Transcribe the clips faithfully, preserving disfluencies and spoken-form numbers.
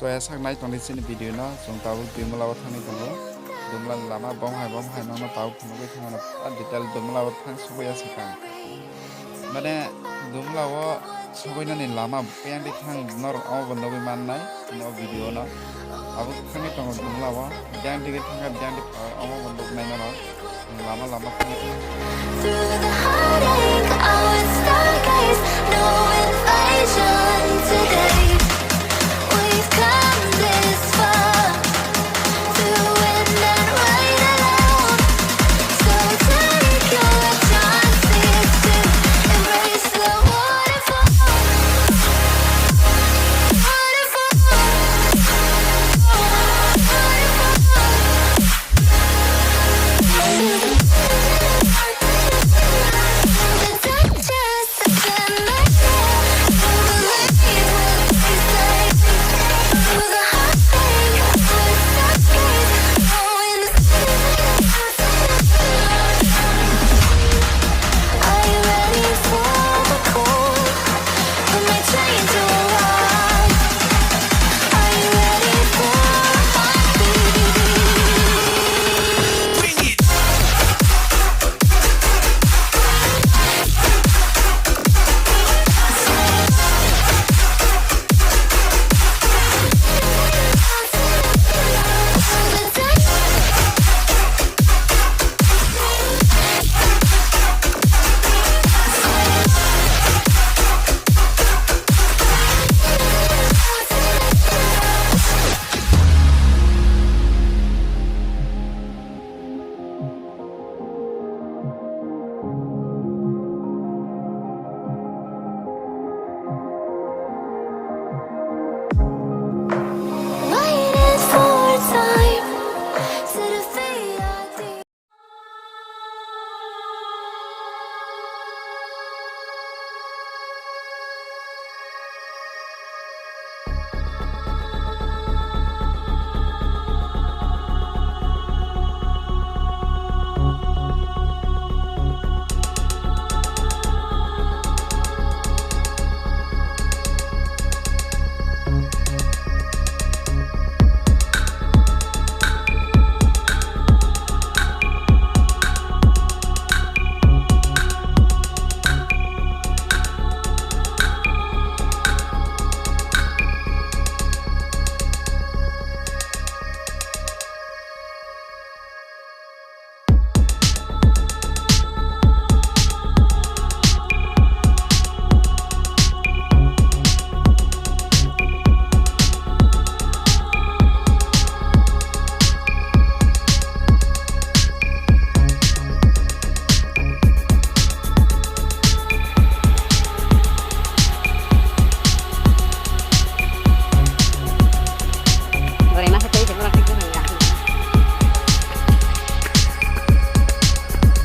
Toya sak nai tongdi chini video no, chwng tabuk Dumla o thangwi tongo. Dumla ni lama bom hai bom hai nokno tabuk phunugwi thangmano pura detail Dumla o thang sugwi ya swkang. Mane Dumla o sugwi nani lama biyang di thang norok omo bo nugwi mannai chini o video no. Tabuk thangwi tongo Dumla o, biyang di thangkha biyang di omo bo nugnai norok. Lama lama khe. Through the heartache, I would stargaze. No invasion today. We've come this far. Through wind and rain alone. So take your chances to embrace the waterfall. Waterfall. Waterfall. Waiting for time to defeat our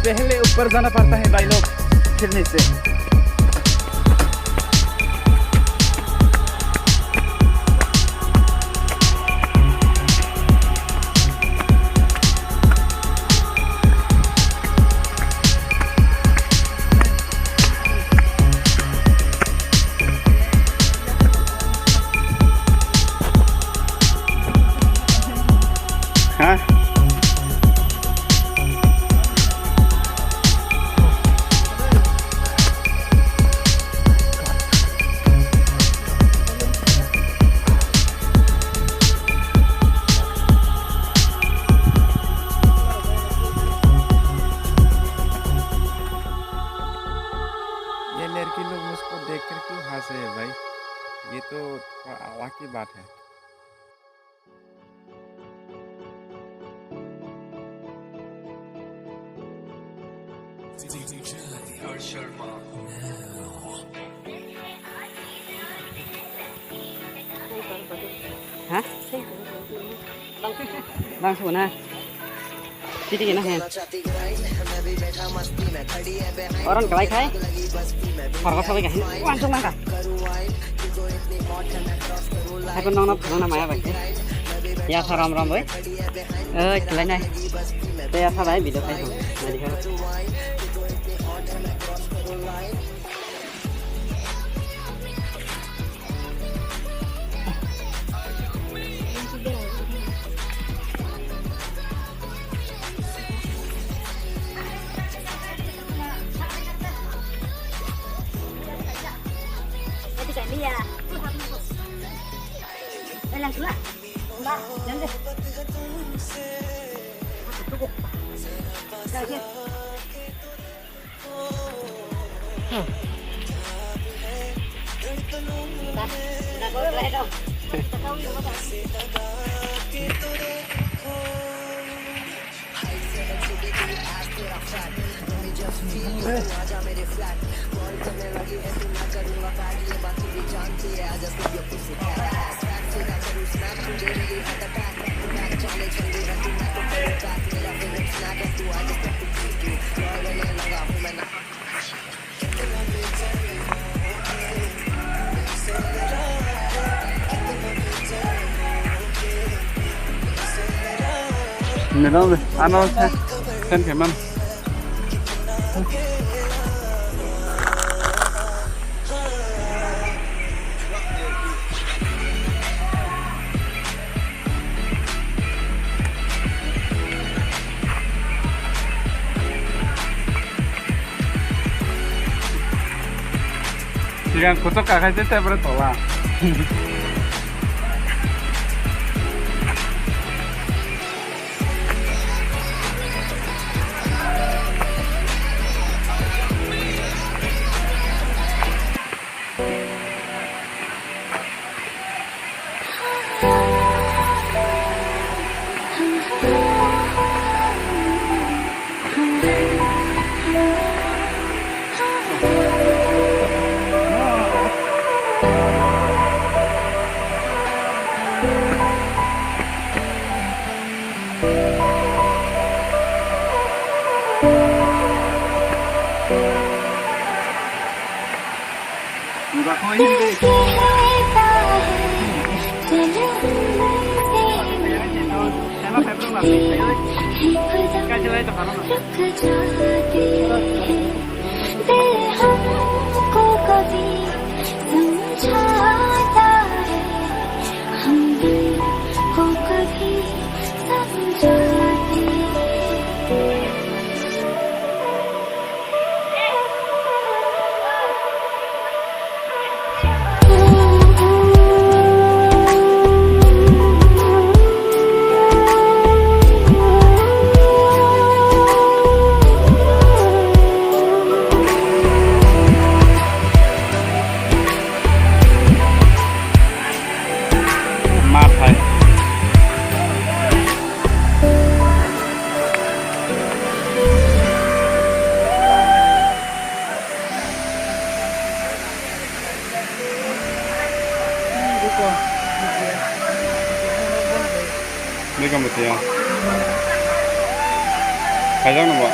पहले ऊपर जाना पड़ता है भाई लोग, फिर नीचे। Ha? ये लड़की लोग मुझको देख कर क्यों हंस रहे हैं भाई? ये तो थोड़ा अलग ही बात है। Ha? Bang sugo na. Titi kena hen. Orang kalai khai. Harga sabai kahin. Langsung langka. Aku nong nong nong nama ya bai. Ya saram ram bai. Eh, kalai nai. Te ya sabai video khai. Nadi ha. Nirok ano sen khe man. Sigang kuchuk kakhai se, tebra tola. Ma phai. Bikam bwtwi ya. Khaijak nungbo.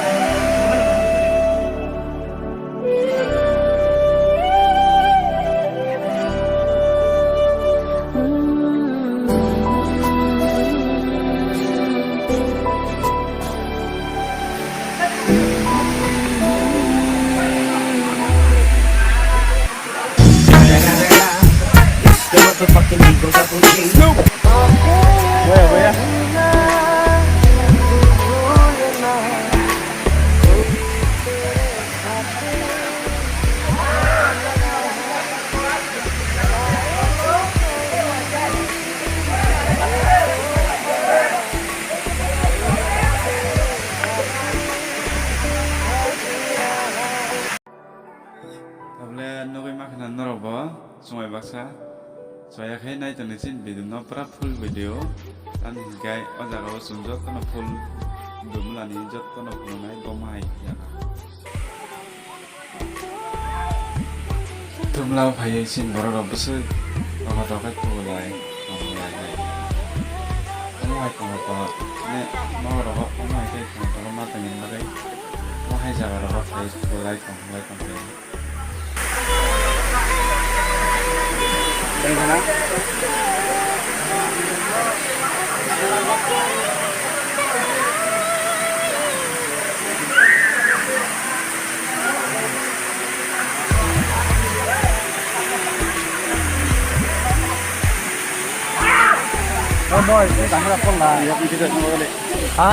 Tabole nugwi mankha na norok bo chwng bai baksa. Chaya khai nai tongni chini video no pura full video. Ani hinkhe o jaga o chwng jotono full dumlani jotono phunuknai bo mahai phiya. Tumla phaiwi chini borok rok bwswk rokha rokha tubulai tonglainai. Omo hai tongthogo ne norok rok omo hai khe tongthogo ma tongni bagwi omo hai jaga rok phaiwi tubulai tonglainai. Oh, boy, ini tangkap apa lah? Ha?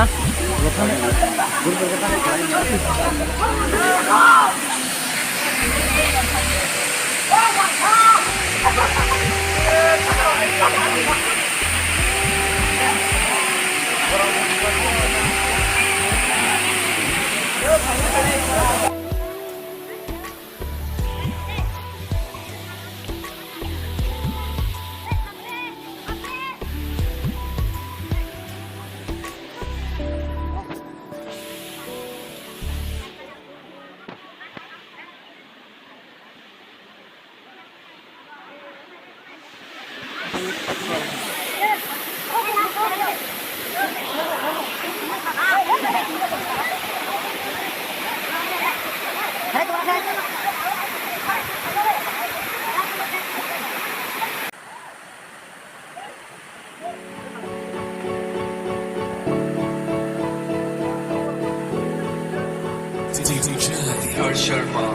D J Harsh Sharma.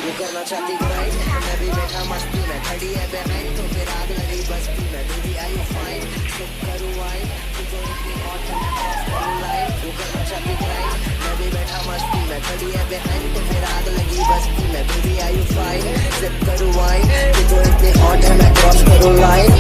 तू करना चाहती grind, मैं भी बैठा मस्ती में, खड़ी है behind, तो फिर आग लगी बस्ती में। Baby, are you fine? Sip करूँ wine, तू तो इतनी hot है, मैं cross करूँ line। तू करना चाहती grind, मैं भी बैठा मस्ती में, खड़ी है behind, तो फिर आग लगी बस्ती में। Baby, are you fine? Sip करूँ wine, तू तो इतनी hot है, मैं cross करूँ line।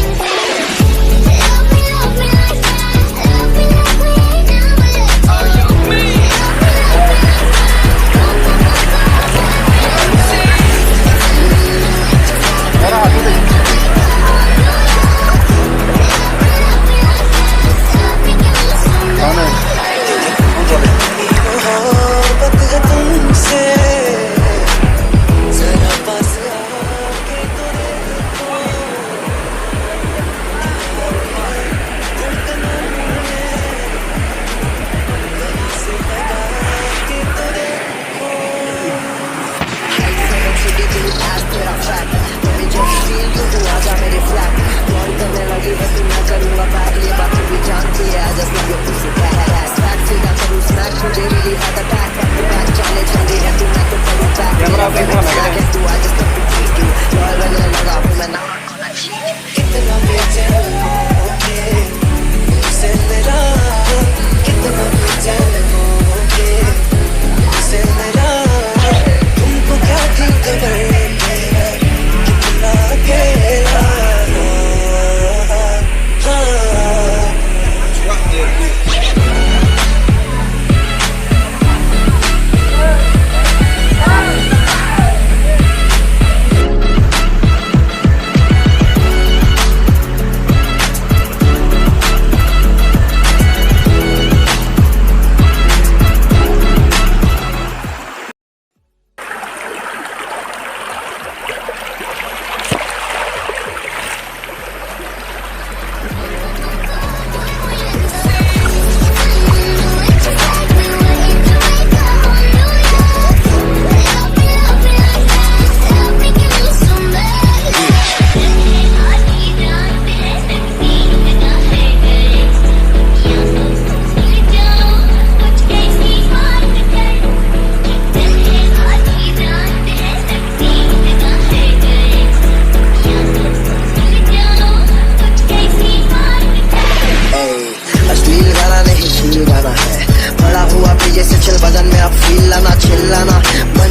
अश्लील गाना नहीं, शील गाना है। पड़ा हुआ पीछे से चिल बदन में, अब फील लाना, चिल लाना। मन